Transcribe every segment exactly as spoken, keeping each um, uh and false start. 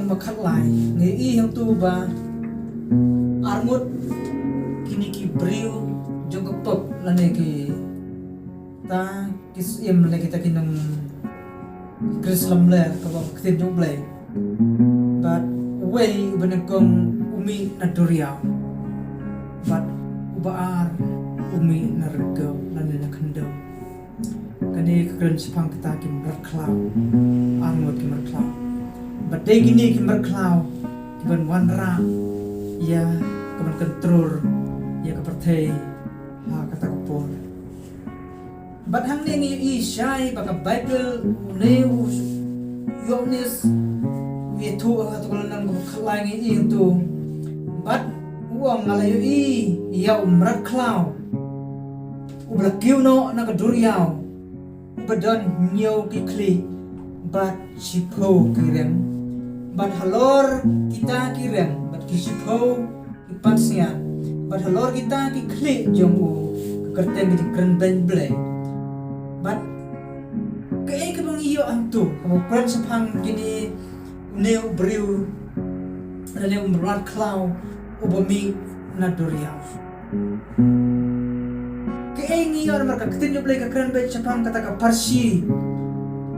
Ba khatlai, ngi i hangtu ba arngut kine ki briew jong ka pop lane kita ki syiem lane kita ki nong Khrist lamler kaba ktien jong U Blei. Bad uwei uba nyngkong u mih na duriaw. Bad uba ar u mih na rynkew lane na khyndew. Kane ka kren shaphang kita ki mrad khlaw, arngut ki mrad khlaw. Bad dei kine ki mrad khlaw ki ban wanrah ïa ka ban kyntrol ïa ka pyrthei ha kata ka por. Bad hangne ngi ïohi shai ba ka Baibl, une u Ïoannis u ïathuh ha kato ka lynnong kaba khatlai ngi ïohi hangtu. Bad u ong, nga la ïohi ïa u mrad khlaw uba la kiew noh na ka duriaw, uba don hynñiew ki khlieh bad shiphew ki reng. Bad halor kita ki reng bad ki shiphew ki pansngiat, bad halor kita ki khlieh jong u ka kyrteng ka jingkren beiñ Blei. Bad kaei kaba ngi ïoh hangtu kaba kren shaphang kine, une u briew lane u mrad khlaw uba mih na duriaw? Kaei ngi ïoh namar ka ktien jong U Blei ka kren beit shaphang kata ka pharshi.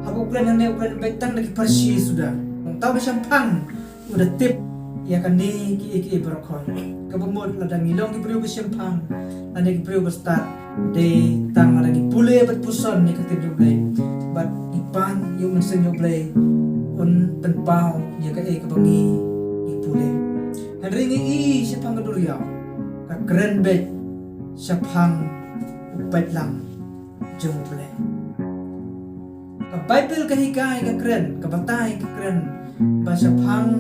Haba u kren hangne u kren beit tang da ki pharshi suda. Nangta ba shemphang u da tip ïa kane kiei kiei baroh khoit. Kaba mut lada ngi long ki briew ba shemphang lane ki briew ba stad, dei tang lada ngi pule bad puson ïa ka ktien jong U Blei bad ngi pan ïa u mynsiem jong U Blei, un pynpaw ïa kaei kaba ngi, ngi pule. Hynrei ngi i shaphang ka duriaw ka kren beit shaphang u paidlang jong U Blei. Ka Baibl ka hikai, ka kren, ka batai, ka kren ba shaphang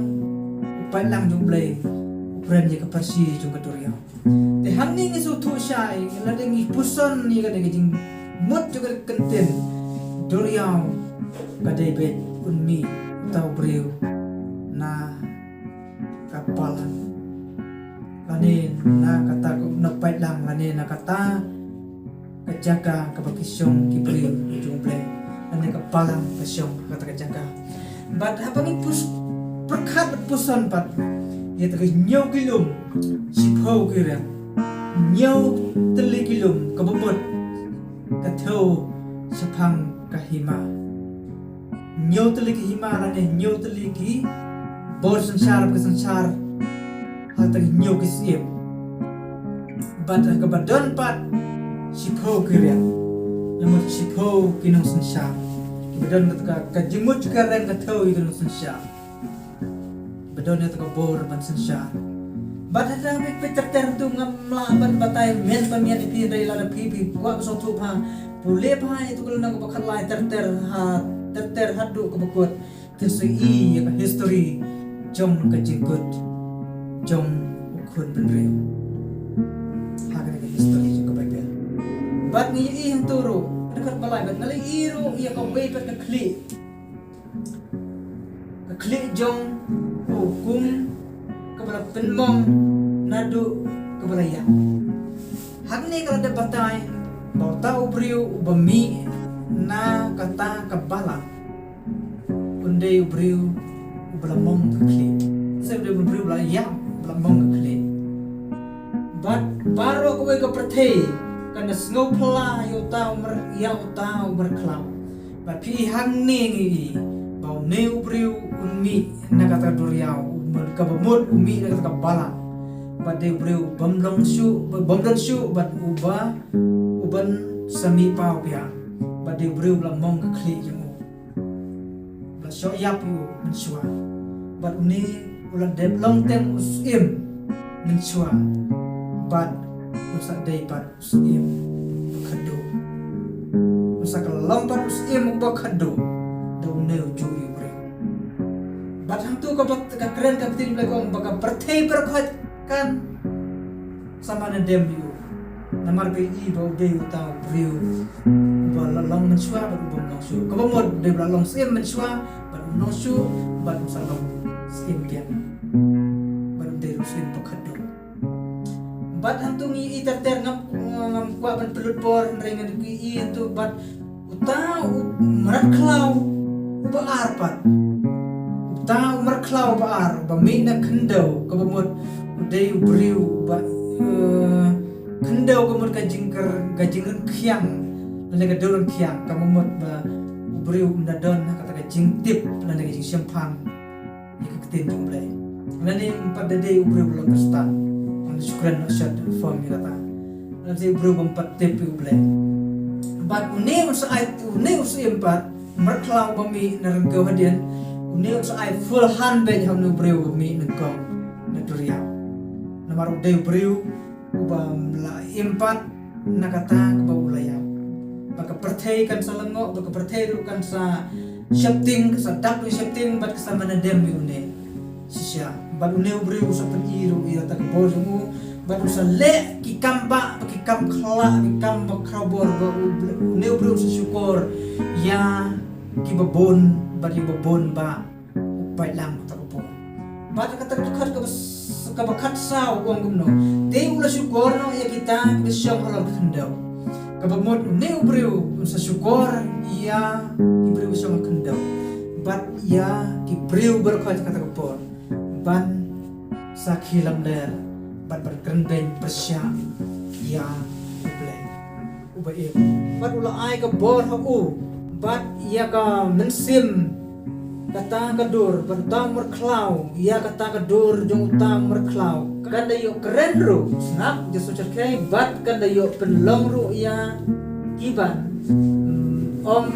u paidlang jong U Blei u kren ïa ka pharshi jong ka duriaw. Te hangne ngi sngewthuh shai lada ngi puson ïa kane ka jingmut jong ka ktien duriaw, ka dei beit un mih uta u briew na ka balang lane na kata ka, na paidlang lane na kata ka jaka kaba ki shong ki briew jong U Blei, lane ka balang ka shong ha kata ka jaka. Bad haba ngi pus, pyrkhat bad puson pat ïa kata ka hynñiew ki lum shiphew ki reng, hynñiew tylli ki lum, kaba mut ka thew shaphang ka hima. Hynñiew tylli ki hima lane hynñiew tylli ki bor synshar, ki synshar ha kata ka hynñiew ki syiem. Bad ha kaba don pat shiphew ki reng, lane shiphew ki nongsynshar. Kiba don kata ka, ka jingmut ka reng ka thew ïa ki nongsynshar. Ba don ïa kata ka bor ban synshar. Bad haba phi, phi ter ter hangtu, ngam lah ban batai myn pa myn ïa phi, hynrei lada phi, phi kwah ban sngewthuh bha, pule bha ïa kato ka lynnong kaba khatlai, ter ter ha, ter ter haduh kaba kut, phin sa ïohi ïa ka history jong ka jingkut jong u khun bynriew ha kane ka history jong ka Baibl. Bad ngi ïohi hangtu ruh, ka dkhot ba lai, bad nga la ïohi ruh ïa kawei pat ka khlieh, ka khlieh jong u kum kaba la pynmong naduh kaba la ïap. Hangne ka la dep batai ba uta u briew uba mih na kata ka balang un dei u briew uba la mong ka khlieh. Sa u dei u briew uba la ïap, uba la mong ka khlieh. Bad baroh kawei ka pyrthei kan da sngewphylla ïa uta u mrad, ïa uta u mrad khlaw. Bad phi i hangne ngi i ba une u briew un mih na kata ka duriaw, u mut, kaba mut u mih na kata ka balang. Bad dei u briew bym long shuh, bym don shuh bad uba, uban sa mih paw biang. Bad dei u briew ba la mong ka khlieh jong u, ba la shoh ïap ïa u mynshuwa. Bad une u la dep long teng u syiem mynshuwa, bad u sa dei pat u syiem uba khadduh. U sa kylla long pat u syiem uba khadduh da une ujuh u briew. Bad hangtu kaba ka kren ka ktien Blei ka ong ba ka pyrthei baroh khoit kan sa mane dem ïa u. Namar ka i ba u dei uta u briew uba la long mynshuwa bad u bym long shuh. Kaba mut u dei ba la long syiem mynshuwa bad um long shuh bad um sa long syiem biang. Bad um dei u syiem ba khadduh. Bad hangtu ngi i ter ter, ngam, ngam kwah ban pynlut por, hynrei ngi i hangtu bad uta u mrad khlaw uba ar pat, uba Uta u markhlaw ba ar, ba mih na khyndew, kaba mut u dei u briew ba, eh, khyndew ka mut ka jingker, ka jingryngkhiang, lane ka dewryngkhiang, kaba mut ba u briew um da don ha kata ka jingtip, lane ka jingshemphang ïa ka ktien jong U Blei. Lane um pat da dei u briew ba long Khristan, ngan shu kren noh short form ïa kata. Lane u briew bym pat tip ïa U Blei. Bad une un sa ai, une un sa im pat, markhlaw ba mih na ryngkew hadien, une un sa ai full hand beit ha une u briew ba mih nyngkong na duriaw. Namar u dei u briew uba la im pat na kata kaba u la ïap. Ba ka pyrthei kan sa lyngngoh, ba ka pyrthei ruh kan sa sheptieng, ka sa dak ruh sheptieng, bad ka sa mane dem ïa une shisha. Bad une u briew u sa pyni ruh ïa kata ka bor jong u, bad u sa leh ki kam ba, ba ki kam khla, ki kam ba khraw bor, ba u ble-, une u briew u sa shukor ïa kiba bun, bad ïa uba bun ba u pait lang kata ka bor. Bad kata ka dkhot kaba s-, kaba khatsaw u ong kumno. Te u la shukor noh ïa kita kiba shong halor ka khyndew. Kaba mut une u briew un sa shukor ïa ki briew ba shong ha khyndew. Bad ïa ki briew baroh kata ka por. Ban sakhi lamler, bad ban kren beiñ pyrshah ïa U Blei uba im. Bad u la ai ka bor ha u, bad ïa ka mynsiem kata ka dur, bad uta u markhlaw ïa kata ka dur jong uta u markhlaw. Kan da ïoh kren ruh, sngap, Jisu Khrist, bad kan da ïoh pynlong ruh ïa kiban, mm, ym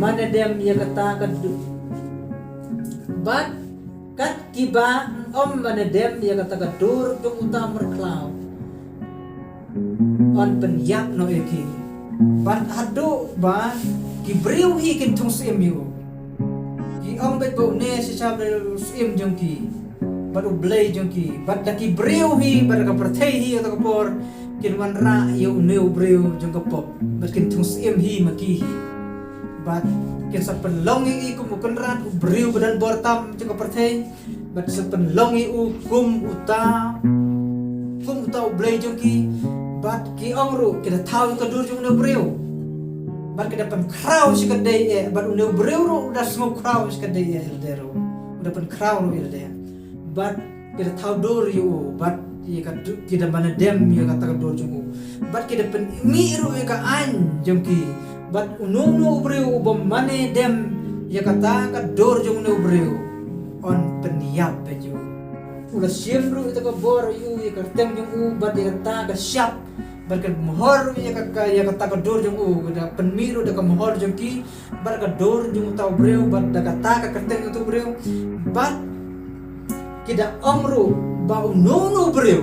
mane dem ïa kata ka dur. Bad kat kiba ym mane dem ïa kata ka dur jong uta u markhlaw, yn pynïap noh ïa ki. Bad haduh ba ki briew hi kin thung syiem ïa u. Ki ong beit ba une shisha ba u syiem jong ki, bad u Blei jong ki. Bad da ki briew hi, bad da ka pyrthei hi, ïa kata ka por kin wanrah ïa une u briew jong ka pop, bad kin thung syiem hi ma ki hi. Bad kin sa pynlong ïa u kum u kynrad, u briew ba don bor tam jong ka pyrthei. Bad sa pynlong ïa u kum uta, kum uta u Blei jong ki. Bad ki ong ruh, ki da thaw ïa ka dur jong une u briew. Bad ki da pynkhraw sha ka dei eh, bad une u briew ruh u da sngewkhraw sha ka dei eh, ïa lade ruh. U da pynkhraw ruh ïa lade. Bad ki da thaw dur ïa u, bad ïa ka du-, ki da mane dem ïa kata ka dur jong u. Bad ki da pynmih ruh ïa ka aiñ jong ki. Bad uno uno u briew uba mane dem ïa kata ka dur jong une u briew, yn pynïap beit ïa u. U la shim ruh ïa ka bor ïa u, ïa ka kyrteng jong u, bad ïa kata ka shap, bad ka mohor ruh ïa ka, ka, ïa kata ka dur jong u, da pynmih ruh da ka mohor jong ki, bad ka dur jong uta u briew, bad da kata ka kyrteng jong uta u briew. Bad ki da ong ruh ba uno uno u briew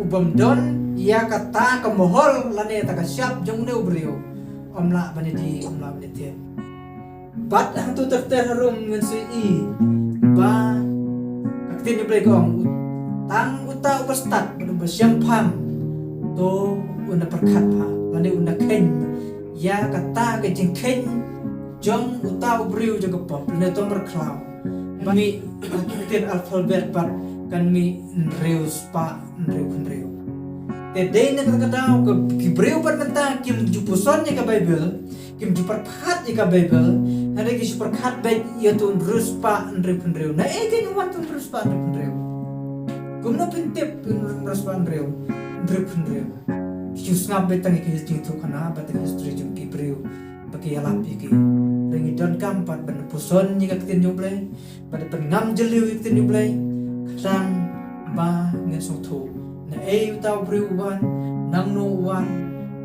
ubym don ïa kata ka mohor lane kata ka shap jong une u briew, ym lah ban ïadie, ym lah ban ïathied. Bad hangto ter ter harum ngin sa ïohi ba ka ktien U Blei ka ong, tang uta uba stad bad uba shemphang, to un da pyrkhat bha lane un da kheiñ ïa kata ka jingkheiñ jong uta u briew jong ka pop lane uta u markhlaw. Ba mih ha ki ktien alphabet bad kan mih hynriew spah hynriew hynriew. Te dei na kata ka daw ka, ki briew pat mynta kim ju puson ïa ka Baibl, kim ju pyrkhat ïa ka Baibl, hynrei ki ju pyrkhat beit ïa uto u hynriew spah hynriew hynriew. Naei kein u wan uto u hynriew spah hynriew hynriew? Kumno phin tip u hynriew spah hynriew hynriew hynriew? Ki ju sngap beit tang ïa ki jingïathuhkhana bad ïa ka history jong ki briew ba ki ïalap ïa ki. Hynrei ngi donkam pat ban puson ïa ka ktien jong U Blei, bad pynngam jylliew ïa ka ktien U Blei, khnang ba ngin sngewthuh naei uta u briew u wan, nangno u wan,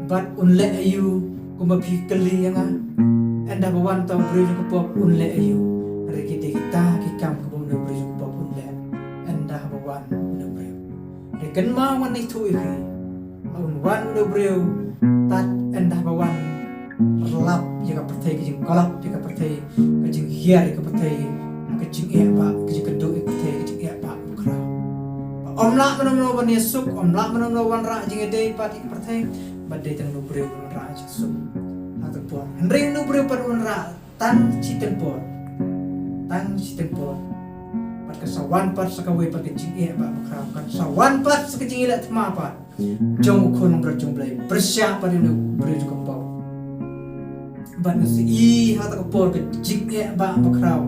bad un leh aïu, kumba phi kylli ïa nga. Ynda ba wan uta u briew jong ka pop un leh aïu? Hynrei ki dei kita ki kam kaba une u briew jong ka pop un leh ynda ba wan une u briew. Hynrei kynmaw ngan ïathuh ïa phi, un wan une u briew tad ynda ba wan rlap ïa ka pyrthei, ka jingkhlap ïa ka pyrthei, ka jinghiar ïa ka pyrthei, ka jingeh ba, ka jingkynduh ïa ka pyrthei, ka jingeh ba bakhraw. Ba ym lah mano mano ban ïasuk, ym lah mano mano wanrah jingïadei pat ïa ka pyrthei, ba dei tang une u briew ban wanrah jingsuk. Ha kata ka por hynrei une u briew pat wanrah tang shiteng por. Tang shiteng por. Bad kan sa wan pat sa kawei pat ka jingeh ba bakhraw, kan sa wan pat sa ka jingïaleh thma pat jong u Khun nongpynim jong U Blei pyrshah pat ïa une u briew jong ka pop. Bad nga sa ïohi ha kata ka por ka jingeh ba bakhraw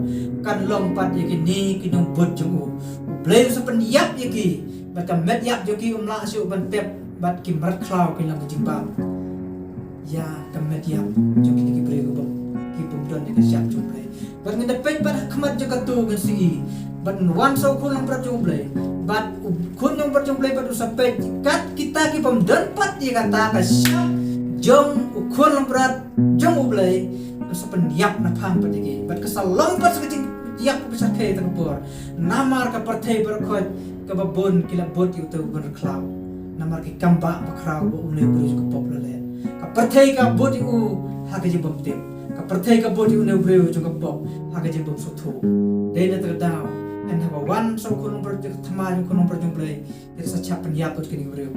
kan long pat ïa kine ki nongbud jong u. U Blei u sa pynïap ïa ki, bad ka met ïap jong ki um lah shuh ban tep, bad ki mrad khlaw ki long ka jingbam ïa ka met ïap jong kine ki briew ki bym, ki bym don ïa ka shyiap jong u Blei. Bad ngan da peit pat ha khmat jong katu ngan sa ïohi, bad un wan sa u khun langbrot jong u Blei. Bad u khun langbrot jong u Blei bad u sa peit kat kita ki bym don pat ïa kata ka shyiap jong u khun langbrot jong u Blei, u sa pynïap na phang pat ïa ki. Bad ka sa long pat sa ka jingïap kaba shyrkhei ha kata ka por. Namar ka pyrthei baroh khoit kaba bun ki la bud ïa uto u khun rkhlaw. Namar ki kam ba bakhraw ba une u briew jong ka pop u la leh. Ka pyrthei ka bud ïa u ha ka jingbymtip. Ka pyrthei ka bud ïa une u briew jong ka pop ha ka jingbymsngewthuh. Dei na kata ka daw, ynda haba wan sa u khun langbrot jong ka thma jong u khun langbrot jong u Blei, ki sa shah pynïap ïa kine ki briew.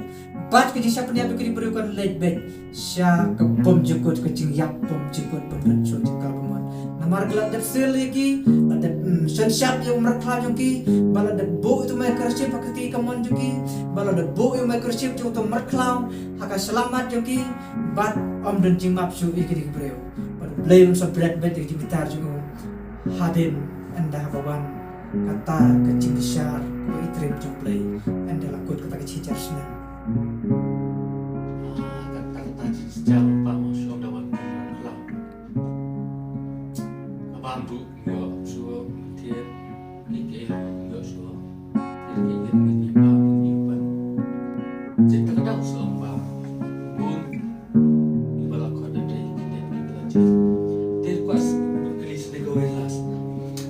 Bad ka jingshah pynïap ïa kine ki briew kan leit beit sha ka bymjukut, ka jingïap bymjukut, bymjukut jong ka kamon. Namar ka la dep seal ïa ki, la dep, mm, shon shap ïa u mrad khlaw jong ki, ba la dep buh ïa u microchip ha ka kti kamon jong ki, ba la dep buh ïa u microchip jong uto u mrad khlaw ha ka shyllangmat jong ki, bad ym don jingmap shuh ïa kine ki briew. Bad u Blei un sa bret beit ïa ka jingbitar jong u hadien ynda haba wan kata ka jingbishar kaba itriem jong u Blei ynda la kut kata ka shi hajar snem. Ah, kata, kata ka jingbishar ba ma shu ong da wan ka mrad khlaw. Ka bam bu nyo shu thied ki ke nyo shu thied ki nyen nyen ni ba ngi ban. Jin ta ka daw shu ong ba bun Ki ba la khot da dei ki dei ki ba la jin. Te request ban kylli sdang kawei last.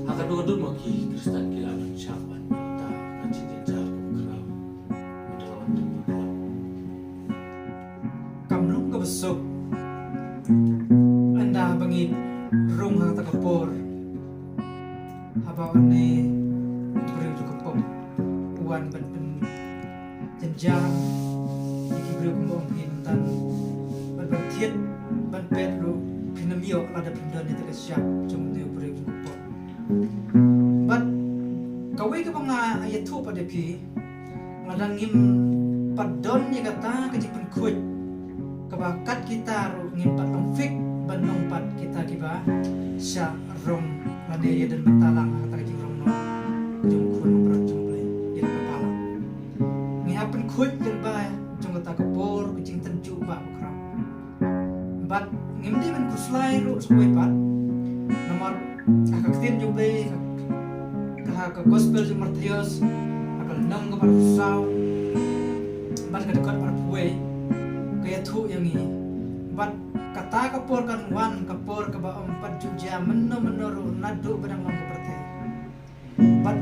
Ha ka dong dong mo ki Khristan ki la ban shah ban ta ka jin jin jar ko khraw. Ka dong dong mo. Kam long kaba suk. Ynda ba ngi rung ha kata ka por. Haba une u briew jong ka pop u wan ban pyn jynjar ïa ki briew kumba ong phi mynta. Bad ban thied ban pet ruh phin ym ïoh lada phim don ïa kata ka shyiap jong une u briew jong ka pop. Bad kawei kaba nga ïathuh pat ïa phi, lada ngim pat don ïa kata ka jingpynkhuid kaba kat kita ruh ngim pat long fit ban long pat kita kiba shah rong lane ïadon bynta lang ha kata ka jingrong noh ka jong u Khun Langbrot jong U Blei ïa la ka balang. Ngi hap pynkhuid lyngba jong kata ka por ka jingtynjuh ba bakhraw. Bad ngim dei ban khuslai ruh sa kawei pat. Namar ha ka ktien jong U Blei, ha ka, ha ka gospel jong u Mathaios, ha ka lynnong kaba arphew saw bad ka dkhot ba arphew wei, ka ïathuh ïa ngi. Bad kata ka por kan wan, ka por kaba ym pat ju jia mynno mynno ruh naduh ba dang long ka pyrthei. Bad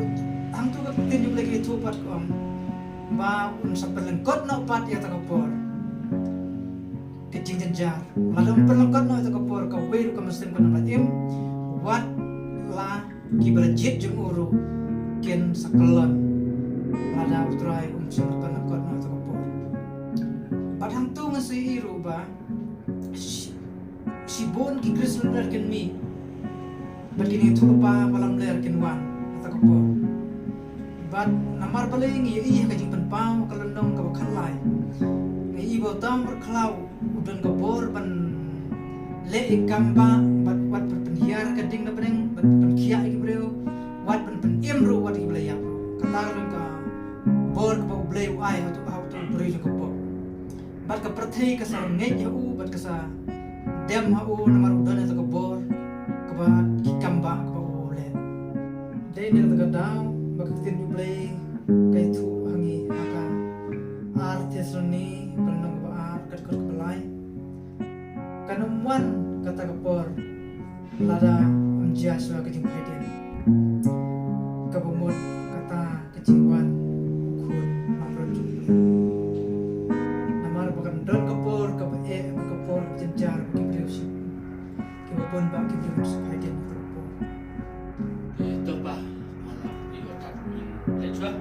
hangtu ka ktien jong U Blei ka ïathuh pat ka ong ba un sa pynlyngkot noh pat ïa kata ka por ka jingjynjar. Lada um pynlyngkot noh ïa kata ka por, kawei ruh ka mynsiem kan ym lah im, wat la kiba la jied jong u ruh kin sa kyllon lada U Trai um shym pynlyngkot noh ïa kata ka por. Bad hangtu ngan sa ïohi ruh ba shi, shibun ki Khristan kin mih bad kin ïathuh ba lamler kin wan ha kata ka por. Bad namar balei ngi ïohi ha ka Jingpynpaw ka lynnong kaba khatlai, ngi ïohi ba uta u mrad khlaw u don ka bor ban leh ïa ka kam ba, bad wat ban pynhiar ka ding na bneng, bad ban pynkhiah ïa ki briew, wat ban pynim ruh wat ïa ki ba la ïap ruh. Kata ka long ka bor kaba U Blei u ai ha uto, ha uto u briew jong ka pop. Bad ka pyrthei ka sa ngeit ha u, bad ka sa dem ha u, namar u don ïa kata ka bor kaba ki kam ba kaba u leh. Dei na kata ka daw ba ka ktien U Blei ka ïathuh ha ngi ha ka ar Thessaloni, ka lynnong kaba ar, ka dkhot kaba lai. Kan ym wan kata ka por lada ym jia shuwa ka jingphaidien kaba mut kata ka jingwan u Khun Langbrot jong U Blei. Namar ba kan don ka por kaba eh, ka por kaba jynjar ba ki briew shim, kiba bun ba ki briew shim phaidien ka por. Eh, to ba, ala, i wa tak min, eh, chwa.